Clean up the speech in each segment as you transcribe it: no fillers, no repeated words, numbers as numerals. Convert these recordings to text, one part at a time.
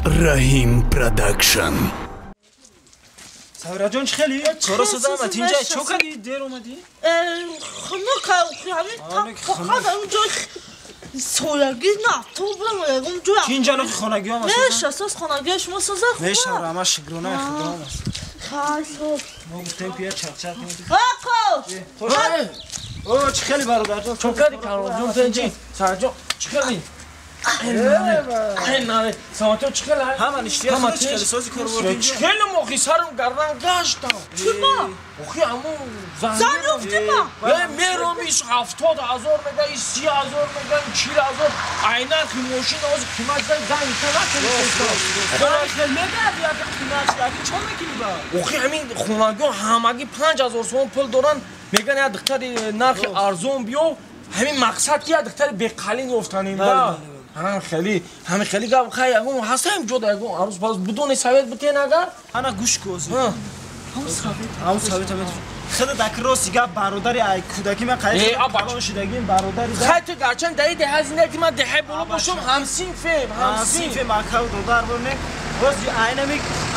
Раҳим Продакшн. Савраҷон, чӣ хели? Коро созам, тинҷа чо кардӣ, дер омадӣ? Хона ҳамин фақат ҳамин ҷой соягӣ на, то бурам ягон ҷой. Чинҷа нохи хонагиҳо ма? Меша, соз хонагиҳо шумо соза хуб. Меша, рама шукронаи худо аст. Хай, соз. Мо гуфтем ки я чақчақ кунем. Оқо! О, чӣ хели бародарҷон? Чо кардӣ, Каролҷон, тинҷи? Савраҷон, чӣ хели? Саматё чӣ хел? Ҳама ништия ҳама чӣ хел сози кор бурдӣ? Чӣ хел охи сарам гардан гаштам. Чӣ ма? Охи ҳаму зан ёфтӣ ма? Мером иш 70,000 мега, иш 30,000 мега, 40,000. Айнан ки мошин ҳозир қимат зан зан накунӣ. Хел мегарди ака қимат аки чо мекунӣ ба? Охи ҳамин хонагиҳо ҳамагӣ 5,000 сомон пул доранд, меган як духтари нархи арзон биё, ҳамин мақсад ки як духтари беқалин ёфтанем ба. Ҳам хеле, ҳам хеле гап хай, ягон ҳастаем ҷода ягон арӯс пас бидони совет битен агар? Ана гӯш ку озӣ. Ҳам совет ҳам. Худа дак рости гап бародари ай кӯдаки ман қайд калон шудагим бародари. Хай ту гарчанд даи деҳа зиндагӣ ман деҳаи боло бошам ҳамсинфем, ҳамсинфем акав додар бо не. Рози айнами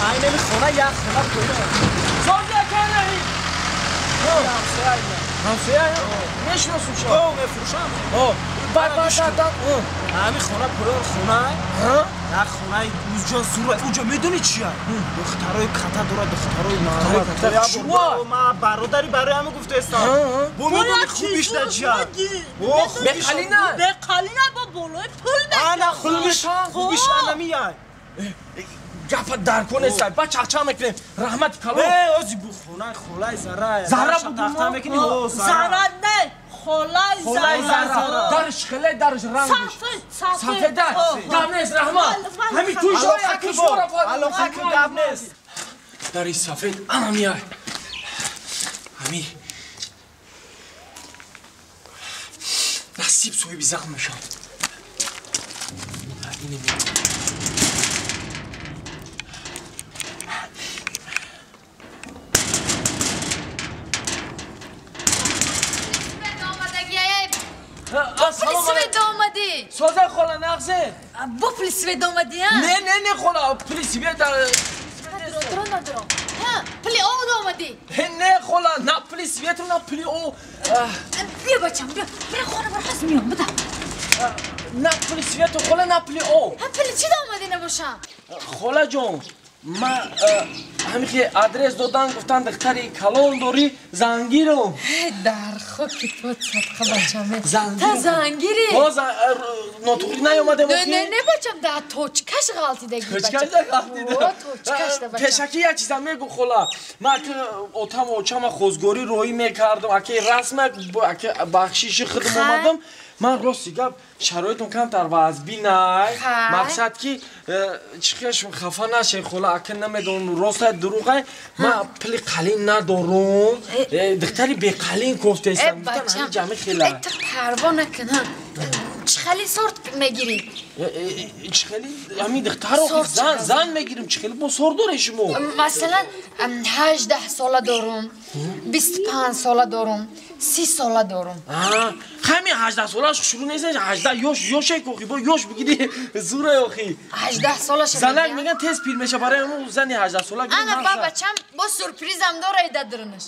айнами хона як хона поён. Сози ака наҳи. Ҳамсоя. Мешиносум шумо? О, мефурӯшам. О, баъд баъд баъд. Ҳамин хона поён хона. Як хонаи уҷо зура. Уҷо медонӣ чия? Духтарои ката дорад, духтарои Шумо? Ма бародари барои ҳамин гуфтаистам. Бо медонӣ хубиш дар чия? О, хубиш. Беқалина. Беқалина бо болои пул мекунад. Ана хубиш, хубиш анамияй. Гапа дар кор нест, ба чақчақ мекунем. Раҳмати калон. Э, ози бу хонаи холаи зара. Зара буд тахта мекунӣ? О, зара не. Холаи зара. Дарш хеле дарш рангш. Сафед, сафед. Сафеда. Гап нест, раҳмат. Ҳамин туй шумо яки шуморо Алоқа ки гап нест. Дари сафед ана миай. Ҳамин насиб соҳиби зан мешавам. Ине меояд. Пули свет омадӣ. Соза хола нағзе. Бо пули свет омадӣ, а? Не, не, не хола, пули свет Надорам, надорам. Ҳа, пули об омадӣ. Не хола, на пули свету, на пули об. Биё бачам, биё. Бира хона бар ҳаз миём, буда. На пули свету хола, на пули об. Ҳа, пули чӣ омадӣ набошам? Хола ҷон, ман ҳамин ки адрес додан гуфтан духтари калон дорӣ, зангирам. Дар хоки ту садқа бачам. Та зангирӣ? О, нотуғрӣ наёмадем Не, не, не бачам, да точкаш ғалтидаги бачам. Точкаш ғалтида. О, точкаш да бачам. Пешакӣ як чиза мегӯ хола. Ман аки отаму очама хозгорӣ роҳӣ мекардам, аки расма аки бахшиши худам омадам. Ман рости гап шароитам камтар вазбинай. Мақсад ки чӣ хел хафа нашед хола, ака намедонам ростай дурӯғай. Ман пули қалин надорум. Духтари беқалин кофтаистам. Гуфтам ҳамин ҷамъи хела. Ту парво накун, ҳа. Чӣ хели сорт мегирӣ? Чӣ хели ҳамин духтаро зан мегирим, чӣ хели бо сор доред шумо? Масалан, 18 сола дорум, 25 сола дорум, 30 сола дорум. Ҳамин 18 солаш шурӯъ нест, 18 ёш ёше охи, бо ёш бигири зура охи. 18 солаш. Занак меган тез пир меша, барои ҳамун зани 18 сола. Ана ба бачам бо сюрпризам дора ида дурнаш.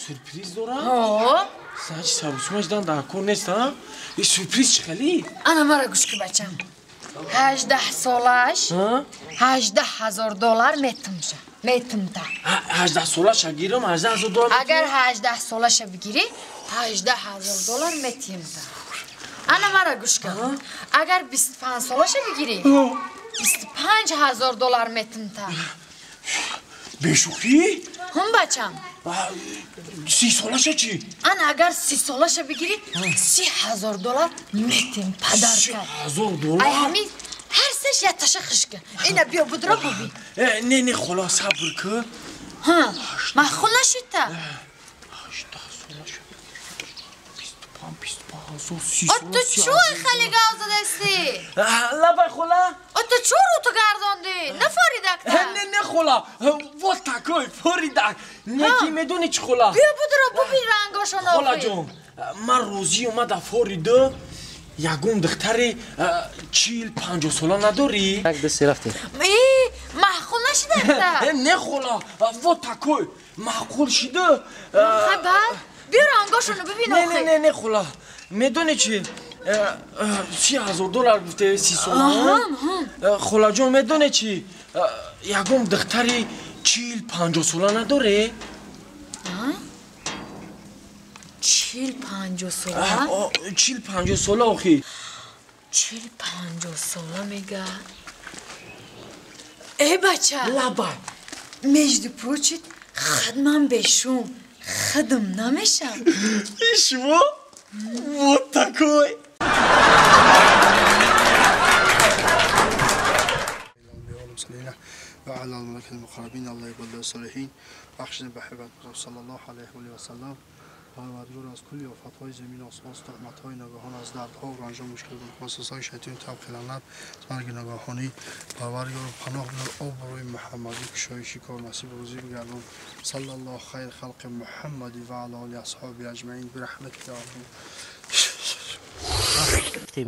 Сюрприз дора? Ҳо. Значит, сарусумаш дан дар кор нест, а? И сюрприз чӣ хели? Ана мара гӯш ки бачам. 18 солаш 18,000 доллар метумша. Метумта. 18 солаша гирам, 18,000 доллар. Агар 18 солаша бигирӣ, 18,000 доллар метимта. Ана мара гӯш кун. Агар 25 солаша бигирӣ, 25,000 доллар метимта. Бешӯхӣ? Ҳум бачам. 30 солаша чӣ? Ана агар 30 солаша бигирӣ, 30,000 доллар метим падарка. 30,000 доллар? Ай ҳамин ҳар сеш якташа хишка. Ина биё будро буби. Не, не хола, сабр кун. Ҳа, махул нашидта. 18 солаша. 25, 25,000, 30. О, ту чӯ хеле гав задастӣ? Лабай хола. О, ту чӯ рӯ ту гардондӣ? Нафоридакта? Не, не хола. Вот такой, форидак. Не ки медонӣ чӣ хола? Биё будро буби рангошон охи. Хола ҷон, ман розӣ омада форида. Ягон духтари 40-50 сола надорӣ? Як ду се рафтем. Маъқул нашида? Не хола, вот такой. Маъқул шида. Хай баъд биё рангошоно бибин охи. Не, не, не хола. Медонӣ чи? $30,000 гуфте 30 сола. Холаҷон медонӣ чи? Ягон духтари 40-50 сола надорӣ? 40-50 сола? 40-50 сола охи. 40-50 сола мега. Э бача. Лаба. Между прочим, хидмам бешум. Хидм намешам. И шумо? Вот такой. وعلى الملائكة المقربين الله يقبل الصالحين بخشنا بحبت صلى الله عليه وسلم پروردگار از کل آفت‌های زمین آسمان تهمت‌های ناگهان از دردها و رنج‌ها مشکل وسوسه‌های شیطان طبق لعنت مرگ ناگهانی پروردگار پناه بر آبروی محمدی کشایشی کار نصیب روزی بگردان صلی الله خیر خلق محمدی و علی آله اصحابه اجمعین برحمتک یا رحیم.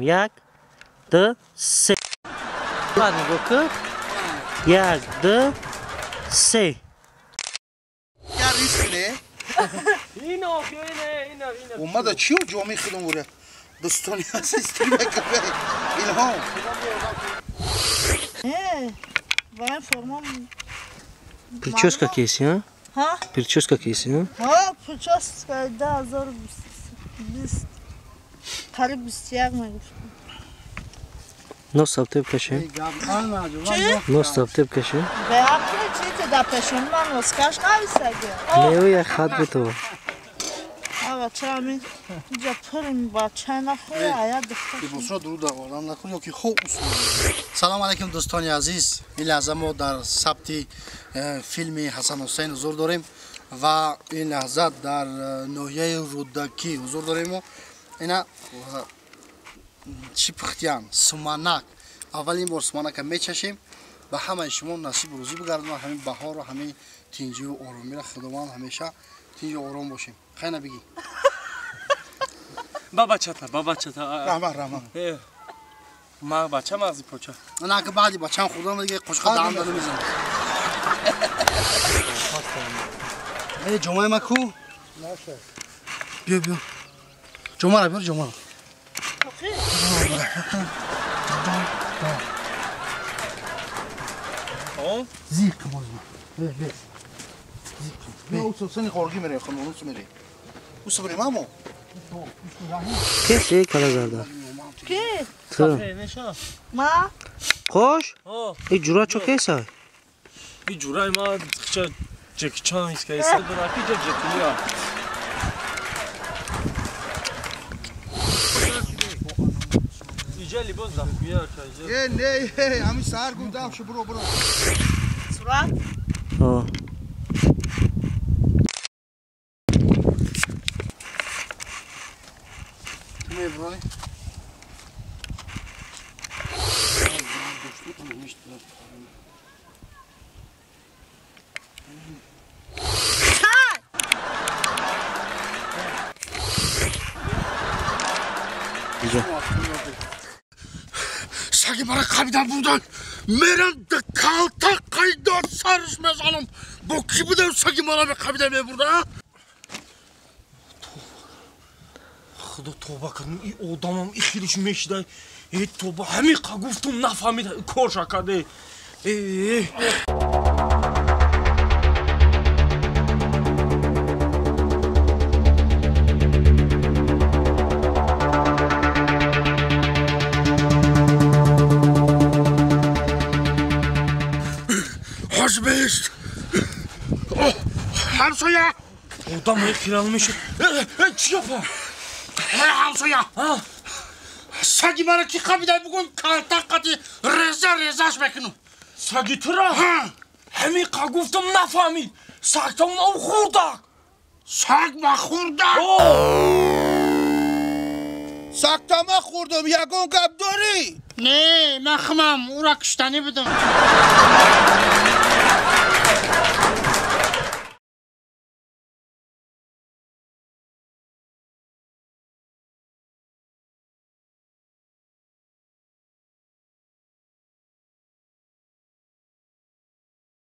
1 2 3 بعد نگاه کن. 1 2 3 این آخه اینه اینه اومد چی و جامعه خودم وره دوستانی عزیز تیم الهام برای فرمان Прическа кейси, а? Ха? Прическа кейси, а? Ха, прическа 2020 қариб 21 мегуфтам. Нос аптеп каше. Чӣ? Нос аптеп каше. Бе ақли чӣ те да пешон ман носкаш нависаги. Не, я хат бито. А бача ами инҷа пурим бача нахӯре ая духтар. Либосро дуруд овардан нахӯр ё ки хоб усул. Салом алейкум дӯстони азиз. Ин лаҳза мо дар сабти филми Ҳасан Ҳусайн ҳузур дорем ва ин лаҳза дар ноҳияи Рӯдакӣ ҳузур дорем. Мо ина чӣ пухтиян суманак. Аввалин бор суманака мечашем. Ба ҳамаи шумо насиб рӯзӣ бигардонад, ҳамин баҳорро, ҳамин тинҷию оромиро Худованд ҳамеша тинҷу ором бошем. Хайна бигӣ. Ба бачата, ба бачата. Раҳмат, раҳмат. Ма бача мағзи поча. На ки баъди бачам хӯрдан дига қошқа даҳан дада мезанам. Э ҷомаи ма ку? Биё, биё. Ҷомаро биёр, ҷомаро. Зиқ бозма. Бе, бе. Зиқ. Бе, усу сени хорги мере, хонум усу мере. Усу мере, мамо. Кеси кала зарда. Ки? Ту. Ма? Қош? И ҷура чо кеса? И ҷураи ма хча Ҷекчан искайса дураки ҷа ҷекия. Иҷа либос захуя ча. Э, не, э, ами сар гум дав шу буро буро. Сурат? О. Ту меброи? Саги мара қабидан бурдан мерам калта қайдор сарш мезанам. Бо ки будам саги мара қабидан мебурда? Худо тоба кардам, и одамам и хелиш мешидай. Э тоба ҳамиқа гуфтум нафаҳмид корша карде. Э ҳамсоя! Одам хирал мешуд. Чӣ гапа? Ҳамсоя! Саги мара ки қабидай бугун калта қати реза резаш мекунам. Саги тура? Ҳамиқа гуфтам нафаҳмид. Сагтон об хӯрдак. Саг ма хӯрдак? Сагта ма хӯрдам, ягон гап дорӣ? Не, ман хумам, ӯра куштанӣ будам.